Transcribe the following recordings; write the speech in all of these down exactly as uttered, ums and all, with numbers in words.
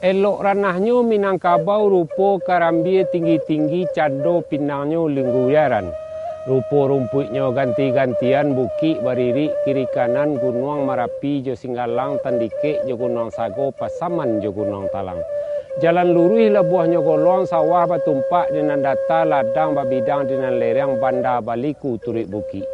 Elok ranahnyo Minangkabau, rupo karambia tinggi-tinggi, cando pinangnyo lingguyaran. Rupo rumpuiknyo ganti-gantian, bukik baririk kiri kanan, Gunuang Marapi jo Singgalang, Tandikek jo Gunuang Sago, Pasaman jo Gunuang Talang. Jalan luruih labuahnyo goluang, sawah batumpak di nan data, ladang babidang di nan lereng, banda baliku turuik bukik.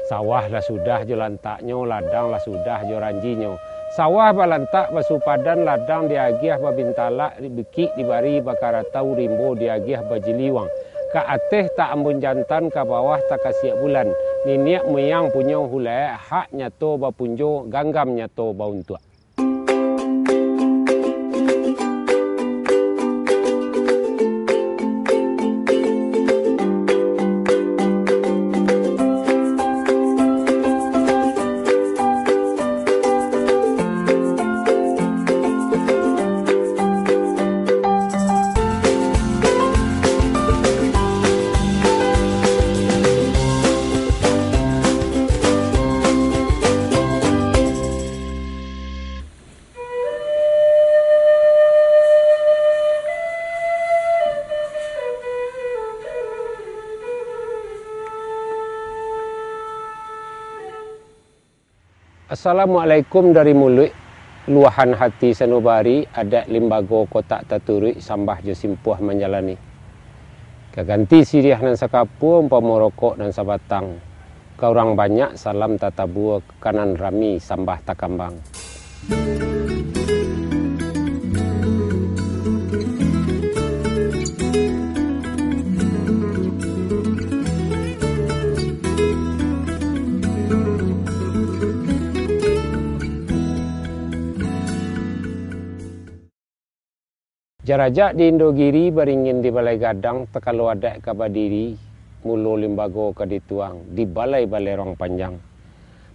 Sawah lah sudah jo lantaknyo, ladang lah sudah jo ranjinyo. Sawah balantak basupadan, ladang diagiah babintalak, bukik dibari bakaratau, rimbo diagiah bajiliwang. Ka ateh taambun jantan, ka bawah takasiak bulan. Niniak muyang punyo hulaek, hak nyato bapunjo, ganggam nyato bauntuak. Assalamualaikum dari muluik, luahan hati sanubari, adat limbago kotak taturuik, sambah jo simpuah manjalani. Ka ganti siriah nan sakapua, umpamo rokok nan sabatang. Ka urang banyak salam tatabua, ka nan rami sambah takambang. Jarajak di Indogiri, baringin di Balai Gadang, takalo adat ka badiri, mulo limbago ka dituang, di Balai Balerong Panjang.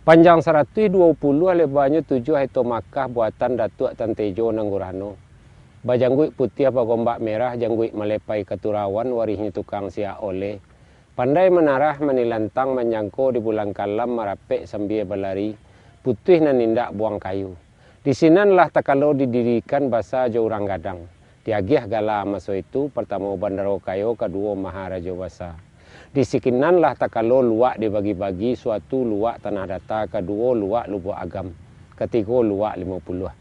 Panjang saratuih duo puluah, lebanyo tujuah eto makah, buatan Datuak Tan Tejo Nanggurano. Bajangguik putiah bagombak merah, jangguik malepai katurawan, warihnyo tukang siak oleh. Pandai manarah manilantang, manjangko di bulan kalam, marapek sambia balari, putuih nan indak buang kayu. Di sinanlah takalo didirikan basa jo urang gadang. Diagiah gala maso itu, partamo Bandaro Kayo, kaduo Maharajo Basa. Di sikinanlah takalo luak dibagi-bagi, suatu luak Tanah Data, kaduo luak Lubuak Agam, katigo luak Limo Puluah.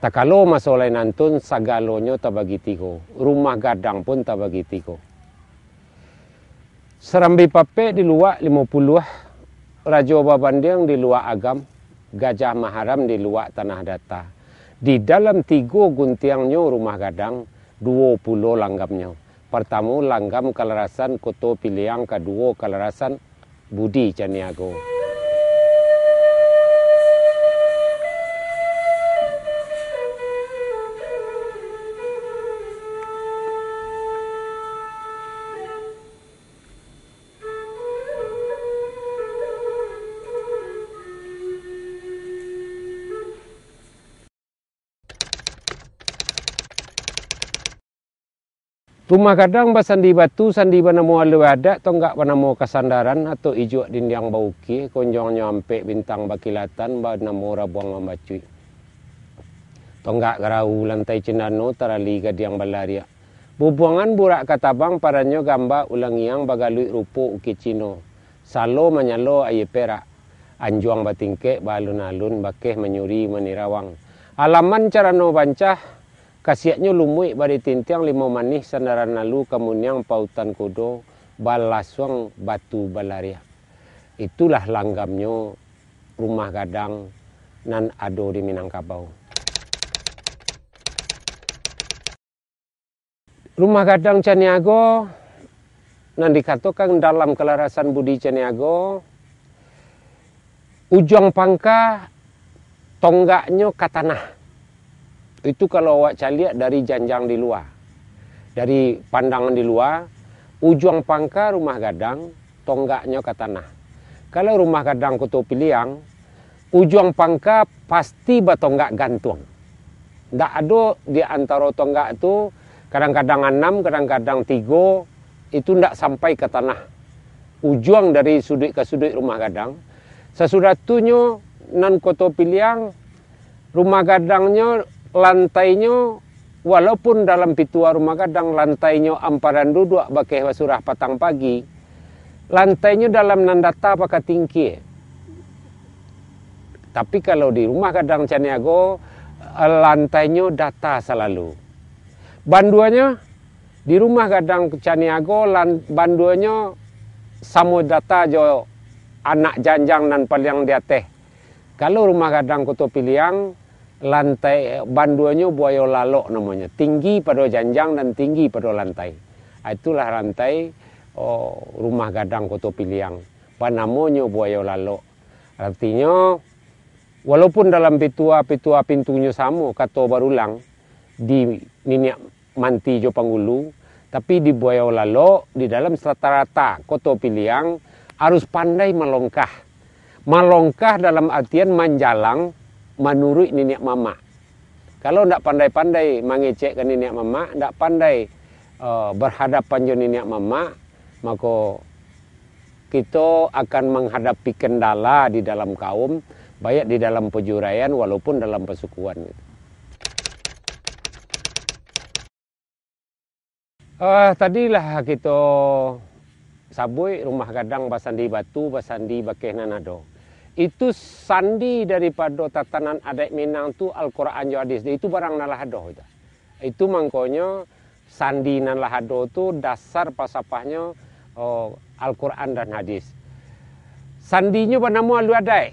Takalo maso lai nantun, sagalonyo tabagi tigo, rumah gadang pun tabagi tigo. Sarambi Papek di luak Limo Puluah, Rajo Babandiang di luak Agam, Gajah Maharam di luak Tanah Data. Di dalam tigo guntiangnyo rumah gadang, duo pulo langgamnyo. Partamo langgam kalarasan Koto Piliang, kaduo kalarasan Budi Caniago. Rumah gadang basandi batu, sandi banamo alua adat, tonggak banamo kasandaran, atok ijuak dindiang baukia, konjongnyo ampek bintang bakilatan, banamo rabuang mambacuik. Tonggak garau lantai cindano, tarali gadiang balariak. Bubuangan burak katabang, parannyo gamba ulang iang, bagaluik rupo ukir Cino. Salo manyalo aia perak, anjuang batingkek baalun-alun, bakeh manyuri manirawang. Alaman carano bancah, kasiaknyo lumuik bari tintiang, limo manih sandaran lalu, kamuniang pautan kudo, balasuang batu balariak. Itulah langgamnyo rumah gadang nan ado di Minangkabau. Rumah gadang Caniago nan dikatokan dalam kalarasan Budi Caniago, ujuang pangka tonggaknyo ka tanah. Itu kalau awak caliak dari janjang di lua, dari pandangan di lua, ujuang pangka rumah gadang, tonggaknyo ka tanah. Kalau rumah gadang Koto Piliang, ujuang pangka pasti batonggak gantuang. Ndak ado di antaro tonggak tu, kadang-kadang anam, kadang-kadang tigo, itu ndak sampai ka tanah. Ujuang dari suduik ka suduik rumah gadang. Sasudah tu nyo nan Koto Piliang, rumah gadangnyo lantainyo, walaupun dalam pitua rumah gadang lantainyo amparan duduak bakeh basurah patang pagi, lantainyo dalam nan data bakatingkie. Tapi kalau di rumah gadang Caniago, lantainyo data salalu. Banduanyo, di rumah gadang Caniago, lan-, banduanyo samo data jo anak janjang nan paliang di ateh. Kalau rumah gadang Koto Piliang, lantai, banduanyo buayo lalok namonyo, tinggi pado janjang dan tinggi pado lantai. Ah, itulah lantai, oh, rumah gadang Koto Piliang, banamonyo buayo lalok. Artinyo, walaupun dalam pitua-pitua pintunyo samo, kato barulang, di niniak manti jo panghulu, tapi di Buayo Lalok, di dalam rata-rata Koto Piliang, harus pandai malongkah. Malongkah dalam artian manjalang manuruik niniak mamak. Kalau ndak pandai-pandai mangecek ka niniak mamak, ndak pandai, eh, berhadapan jo niniak mamak, mako kito akan manghadapi kendala di dalam kaum, baik di dalam pajuraian walaupun dalam pasukuan gitu. Ah, tadilah kito sabuik rumah gadang basandi batu, basandi bakeh nan ado. Itu sandi daripado tatanan adaik Minang tu Al-Quran jo hadis. Itu barang nan lah ado itu. Itu mangkonyo sandi nan lah ado tu dasar pasapahnyo, oh, Al-Quran dan hadis. Sandinyo banamo alua adaik.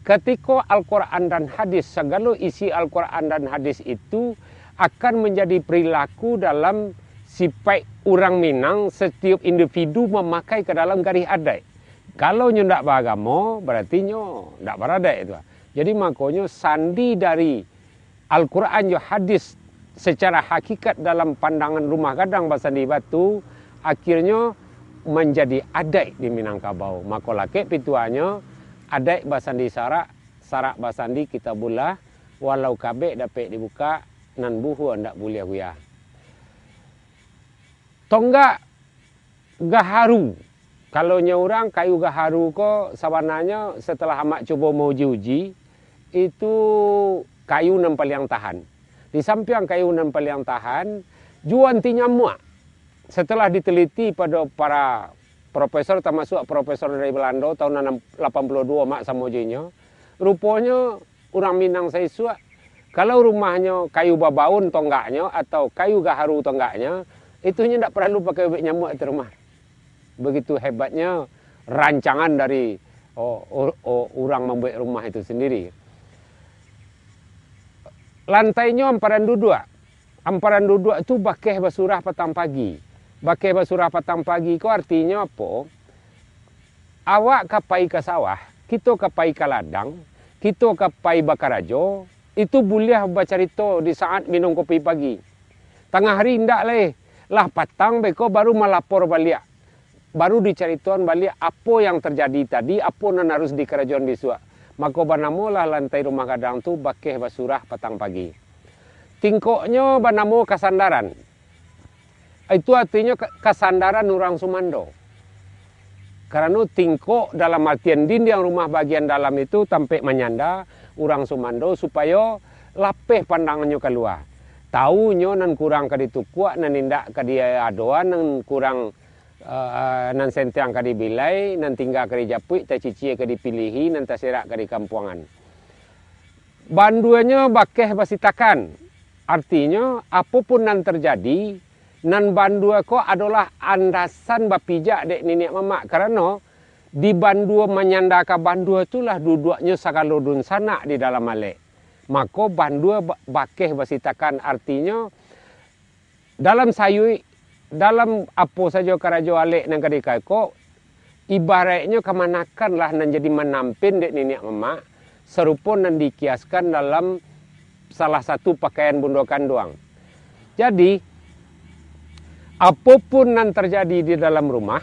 Katiko Al-Quran dan hadis, sagalo isi Al-Quran dan hadis itu akan manjadi perilaku dalam sipaik urang Minang, satiok individu mamakai ka dalam garih adaik. Kalau nyo ndak baagamo, barati nyo ndak baradaik tu. Jadi, makonyo sandi dari Al-Quran jo hadis secara hakikat dalam pandangan rumah gadang basandi batu, akhirnyo manjadi adaik di Minangkabau. Mako, lakek pituahnyo, adaik basandi sarak, sarak basandi Kitabullah, walau kabek dapek dibukak, nan buhua ndak buliah guyah. Tonggak gaharu. Kalau nyo urang, kayu gaharu ko sabananyo setelah amak cubo mauji-uji, itu kayu nan paliang tahan. Di sampiang kayu nan paliang tahan, juo anti nyamuak. Setelah diteliti pado para profesor, tamasuak profesor dari Balando tahun anam-, lapan puluah duo, mak samo jo inyo, ruponyo urang Minang saisuak, kalau rumahnyo kayu babaun tonggaknyo atau kayu gaharu tonggaknyo, itu inyo ndak paralu pakai ubek nyamuak itu rumah. Begitu hebatnyo rancangan dari, o, o, o, urang mambuek rumah itu sendiri. Lantainyo amparan duduak. Amparan duduak tu bakeh basurah patang pagi. Bakeh basurah patang pagi ko artinyo apo? Awak ka pai ka sawah, kito ka pai ka ladang, kito ka pai bakarajo, itu buliah bacarito di saat minum kopi pagi. Tangah hari indak lai, lah patang beko baru malapor baliak. Baru dicaritoan baliak apo yang terjadi tadi, apo nan harus dikarajoan bisuak. Mako banamolah lantai rumah gadang tu bakeh basurah patang pagi. Tingkoknyo banamo kasandaran. Itu artinyo ka-, kasandaran urang sumando. Karano tingkok dalam artian dindiang rumah bagian dalam itu tampek manyanda urang sumando supayo lapeh pandangannyo kalua. Tahu nyo nan kurang ka ditukuak, nan indak ka diadoan, nan kurang, eh, nan sentiang ka dibilai, nan tingga ka dijapuik, tacicia ka dipilihi, nan taserak ka dikampuangan. Banduanyo bakeh basitakan. Artinyo, apo pun nan tarjadi, nan bandua ko adolah andasan bapijak dek niniak mamak, karano di bandua manyanda ka bandua tu lah duduaknyo sagalo dunsanak di dalam alek. Mako, bandua ba-, bakeh basitakan, artinyo, dalam sayuik, dalam apo sajo karajo alek nan ka dikaikok, ibaraiknyo kamanakan lah nan jadi manampin dek niniak mamak, sarupo nan dikiaskan dalam salah satu pakaian bundo kanduang. Jadi, apo pun nan tarjadi di dalam rumah,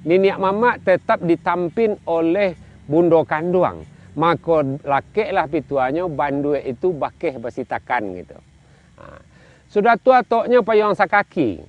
niniak mamak tetap ditampin oleh bundo kanduang. Mako, lakeklah pituahnyo bandua itu bakeh basitakan gitu. Ha. Sudah tu atoknyo payuang sakaki.